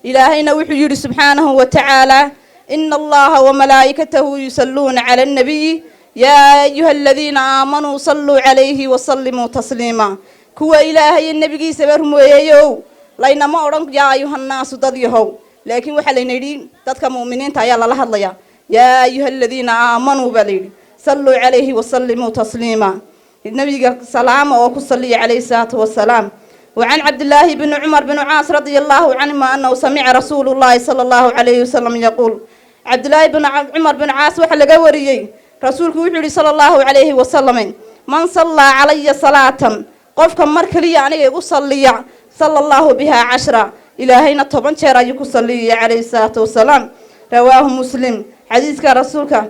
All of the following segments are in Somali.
Ilaahayna wuxuu yidhi subxaanahu wa tacaala: "Ina Allaha wamalaa'ikatahu yusalluuna cala annabiyi, yaa ayuha aladiina aamanuu salluu calayhi wasallimuu tasliima." Kuwa Ilaahay nebigiisaba rumeeyeyow, laynama odhan "yaa ayuhannaasu", dad yahow, laakiin waxaa layna yidhi dadka mu'miniinta ayaa lala hadlayaa. "Yaa ayuha aladiina aamanuu" baa layidhi, "salluu calayhi wasallimuu tasliima", nebiga salaama oo ku saliya calayhi salaatu wasalaam. وعن عبد الله بن عمر بن عاص رضي الله عنهما أنه سمع رسول الله صلى الله عليه وسلم يقول. عبد الله بن عمر بن عاص waxa laga wariyey rasuulku wuxuu yidhi sala Allahu calayhi wasalam: "Man sallaa calaya salaatan", qofka mar kaliya aniga igu salliya, "sala Allahu bihaa cashra", Ilaahayna 10 jeer ayuu ku salliyaya calayhi salaatu wasalaam. Rawaahu Muslim. Xadiiska rasuulka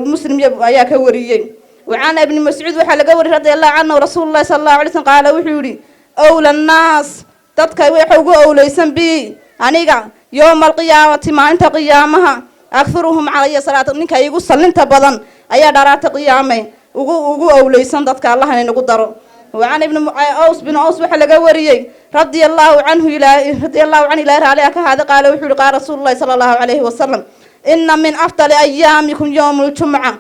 Muslim ayaa ka wariyey. وعن ابن مسعود waxaa laga wariyey رضي الله عنه رسول الله صلى الله عليه وسلم qaala, wuxuu yidhi: "أولى الناس", dadka waxa ugu owleysan, "bi", aniga, "يوم القيامة", maalinta qiyaamaha, "أكثرهم علي صلاة", ninka igu sallinta badan ayaa dharaarta qiyaame ugu owleysan dadka. Allahna inagu daro. وعن ابن أوس بن أوس waxaa laga wariyey رضي الله عنه, رضي الله عنه, Ilahi raaliha ka haada, qaala wuxuu yihi: qaala rasuulu llahi sala Allahu calayhi wasalam: "إن من أفضل أيامكم يوم الجمعة",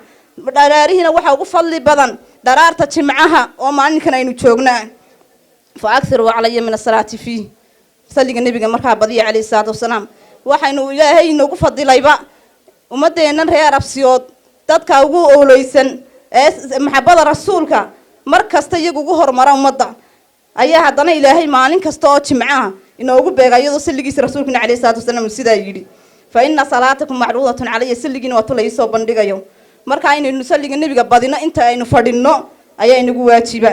dharaarihiina waxaa ugu fadli badan dharaarta jimcaha oo maalinkan aynu joognaa, "فأكثروا علي من الصلاة فيه", salliga nebiga markaa badiya calayhi salaatu wasalaam. Waxaynu Ilaahay inoogu fadilayba ummadeennan reer Arabsiyood dadka ugu owleysan ee maxabada rasuulka mar kasta iyagu ugu horumara ummadda ayaa haddana Ilaahay maalin kasta oo jimcaha inoogu beega iyadoo salligiisa rasuulkuna calayhi salaatu wasalaam sidaa yidhi: "فإن صلاتكم معروضة علي", salligiina waa tu la iisoo bandhigayo. Marka aynaynu salliga nebiga badino inta aynu fadhinno ayaa inagu waajiba.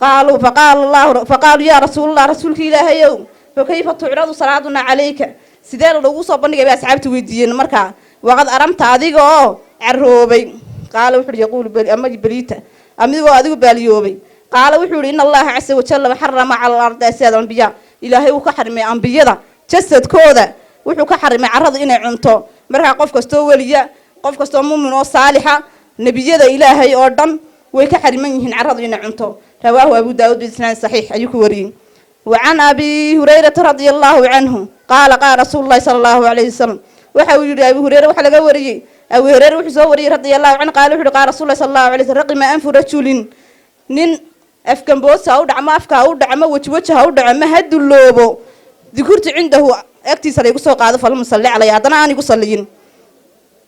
Qaaluu faqaala Allahu faqaaluu: "Yaa rasuulallah", rasuulka Ilaahayow, "فكيف تعرض صلاتنا عليك?" Sidee lagu soo bandhigay bay asxaabta weydiiyeen markaa. "وقد هرمت", adiga oo caroobay. Qaala wuxu uhi: yaquulu ama بليت, adigoo adigu baaliyoobay. Qaala wuxuu yihi: "إن الله عز وجل حرم على الأرض أجساد الأنبياء", Ilaahay uu ka xarimay ambiyada jasadkooda, wuxuu ka xarimay carrada inay cunto. Markaa qof kastoo weliya, qof kastoo muumin oo saalixa, nebiyada Ilaahay oo dhan way ka xariman yihiin carradu inay cunto. Rawaahu Abu Daawud بإسناد صحيح ayuu ku wariyey. وعن أبي هريرة رضي الله عنه قال: قال رسول الله صلى الله عليه وسلم. Waxa uu yidhi Abi Hureyre, waxaa laga wariyey Abi Hureyre wuxuu soo wariyey رضي الله عنه qaala, wuxu uhi: qaala رسول الله صلى الله عليه وسلم: "رغم أنف رجل", nin afgamboosa ha u dhaco, ma afka ha u dhaco, ma weji ha u dhaco, ma ha dulloobo, "ذكرت عنده", agtiisa laygu soo qaado, "فلم يصل علي", haddana aan igu salliyin.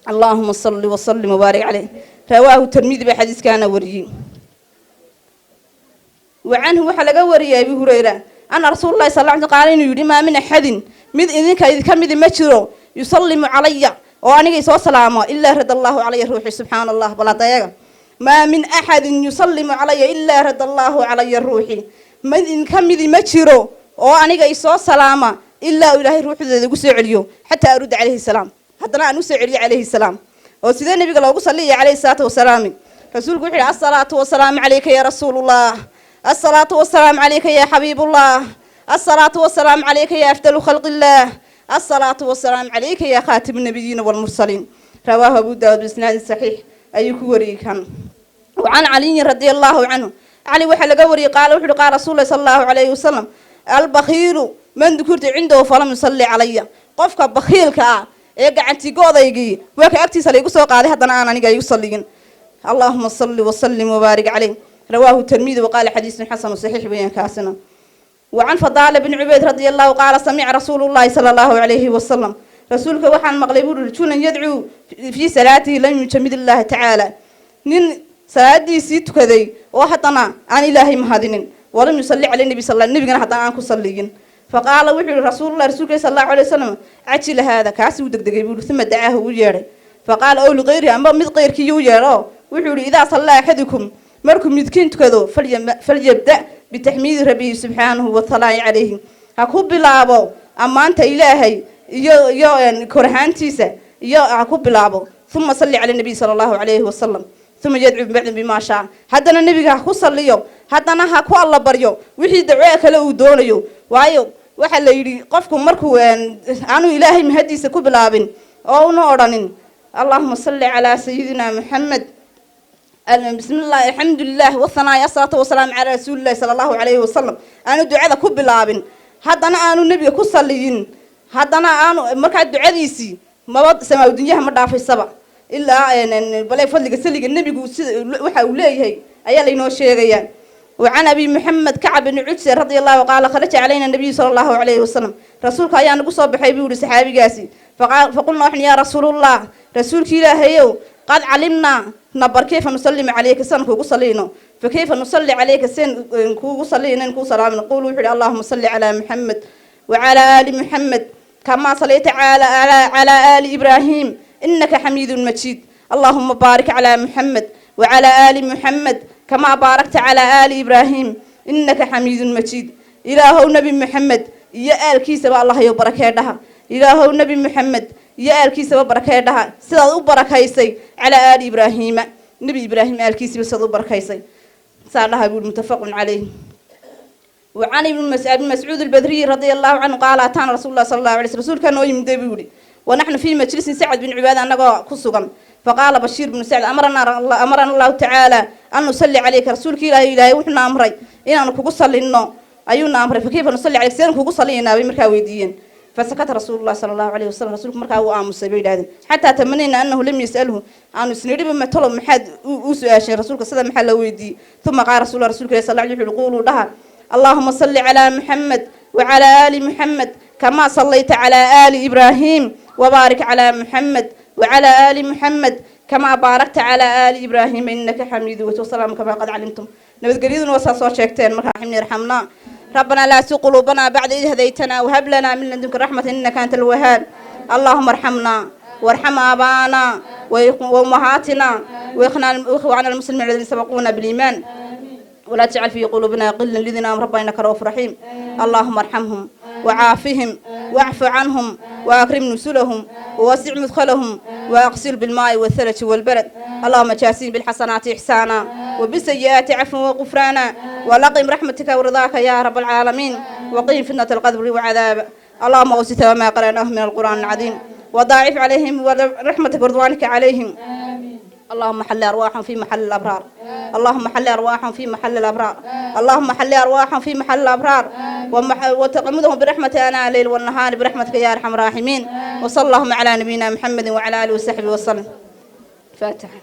Allahuma salli wasallim wabaarik caleyh. Rawaahu Tirmidi baa xadiiskaana wariyey. وعنه waxaa laga wariyey Abi Hurayra أن رسول الله صلى الله عليه qaala inuu yidhi: "ما من أحد", mid idinka idinka midi ma jiro, "يسلم علي", oo aniga isoo salaamo, "إلا رد الله علي روحي". Subxaana Allah, baladayaga. "ما من أحد يسلم علي إلا رد الله علي روحي", mid idinka midi ma jiro oo aniga isoo salaama ilaa uu Ilaahay ruuxdeeda igu soo celiyo, "حتى أرد عليه السلام", haddana aan usoo celiyo calayhi salaam. Oo sidee nabiga loogu saliyaya calayhi salaatu wasalaam? Rasuulku wuxu yihi: "الصلاة والسلام عليك يا رسول الله، الصلاة والسلام عليك يا حبيب الله، الصلاة والسلام عليك يا أفضل خلق الله، الصلاة والسلام عليك يا خاتم النبيين والمرسلين". Rawaahu Abu Daawud بإسناد صحيح ayuu ku wariyey kan. وعن علي رضي الله عنه, Cali waxaa laga wariyey, qaala wuxu uhi: qaala رسول الله صلى الله عليه وسلم: "البخيل من ذكرت عنده فلم يصل علي". Qofka bakhiilka ah ee gacantigoodaygii waa ka agtiisa laygu soo qaaday haddana aan aniga igu salligin. Allahuma salli wasallim wabaarik caleyh. Rawaahu Tirmidi وقال حديث حسن صحيح weeyaan kaasina. وعن فضالة بن عبيد رضي الله قال: سمع رسول الله صلى الله عليه وسلم, rasuulka waxaan maqlay buuri, "رجلا يدعو في صلاته لم يحمد الله تعالى", nin salaadiisii tukaday oo haddana aan Ilaahay mahadinin, "ولم يصل على النبي sal", nabigana haddana aan ku salliyin. فقال wuxuu yihi rasuulullah, rasuulka صلى الله عليه وسلم: "عجل هذا", kaasi uu degdegay buuri. ثم دعاه, uu yeedhay. فقال أو لغيره, amba mid qeyrkiiyu u yeedho, wuxuu yihi: "إذا صلى أحدكم", markuu midkiin tukado, "فليبدأ بتحميد ربه سبحانه والثناء عليه", ha ku bilaabo ammaanta Ilaahay iyo korahaantiisa iyo ha ku bilaabo, "ثم صل على النبي صلى الله عليه وسلم، ثم يدعو bacdu بما شاء", haddana nebiga ha ku salliyo, haddana ha ku alla baryo wixii dacwee kale uu doonayo. Waayo waxaa la yidhi qofku markuu aanu Ilaahay mahadiisa ku bilaabin oo una odhanin "اللهم صل على سيدنا محمد، بسم الله، الحمد لله، والثناء، الصلاة والسلام على رسول الله صلى الله عليه وسلم", aanu ducada ku bilaabin, haddana aanu nebiga ku salliyin. Haddana aanu markaa ducadiisii maba samaa dunyaha ma dhaafaysaba ilaa bale fadliga saliga nebigu sida waxa uu leeyahay ayaa laynoo sheegayaa. وعن أبي محمد كعب بن عجسة رضي الله قال خرج علينا النبي صلى الله عليه وسلم، رسولك أيا نقص بحي بيقول صحابي قاسي. فقال فقلنا إحنا يا رسول الله، رسولك إلهيو، قد علمنا نبر كيف نسلم عليك سن كوغو صلينو، فكيف نصلي عليك سن كوغو صلينا كوغو سلام؟ نقول اللهم صل على محمد وعلى آل محمد كما صليت على آل إبراهيم إنك حميد مجيد، اللهم بارك على محمد وعلى آل محمد كما باركت على آل إبراهيم إنك حميد مجيد. إلهو نبي محمد يا آل كيسة الله يبارك لها، إلهو نبي محمد يا آل كيسة بركة لها سيد بركيسي على آل إبراهيم، نبي إبراهيم آل كيسة سيد بركيسي صار لها. يقول متفق عليه. وعن ابن مسعود البدري رضي الله عنه قال أتانا رسول الله صلى الله عليه وسلم، رسول كان يمدي بيقولي، ونحن في مجلس سعد بن عبادة أنه كسغن. فقال بشير بن سعد أمرنا الله تعالى أن نصلي عليك، رسولك إلهي إلهي وحنا أمري إن أنا كوكو صلينا أيونا أمري، فكيف نصلي عليك؟ سيدنا كوكو صلينا بمركا ويديين. فسكت رسول الله صلى الله عليه وسلم، رسولك مركا هو آمس بيد، حتى تمنينا أنه لم يسأله أنه سنريد بما طلب محد وسؤال رسولك صلى محل ويدي. ثم قال رسول الله، رسولك صلى الله عليه وسلم قولوا لها اللهم صل على محمد وعلى آل محمد كما صليت على آل إبراهيم، وبارك على محمد وعلى آل محمد كما باركت على آل إبراهيم إنك حميد. وسلام كما قد علمتم. نبدقليدون وسا soo sheegteen. Markaa ximni irxamna ربنا لا تزغ قلوبنا بعد إذ هديتنا وهب لنا من لدنك رحمة إنك أنت الوهاب. اللهم ارحمنا وارحم آبانا وأمهاتنا وإخواننا المسلمين الذين سبقونا بالإيمان، ولا تجعل في قلوبنا غلا للذين آمنوا ربنا إنك رؤوف رحيم. اللهم ارحمهم وعافهم واعف عنهم وأكرم نزلهم ووسع مدخلهم واغسل بالماء والثلج والبرد. اللهم جازهم بالحسنات إحسانا وبالسيئات عفوا وغفرانا، ولقم رحمتك ورضاك يا رب العالمين، وقهم فتنة القبر وعذابه. اللهم أوصي ما قرأناه من القرآن العظيم وضاعف عليهم ورحمتك ورضوانك عليهم. اللهم حل أرواحهم في محل الأبرار، اللهم حل أرواحهم في محل الأبرار، اللهم حل أرواحهم في محل الأبرار، وتغمدهم برحمة آناء الليل والنهار برحمتك يا أرحم الراحمين. وصلى اللهم على نبينا محمد وعلى آله وصحبه وسلم. فاتحة.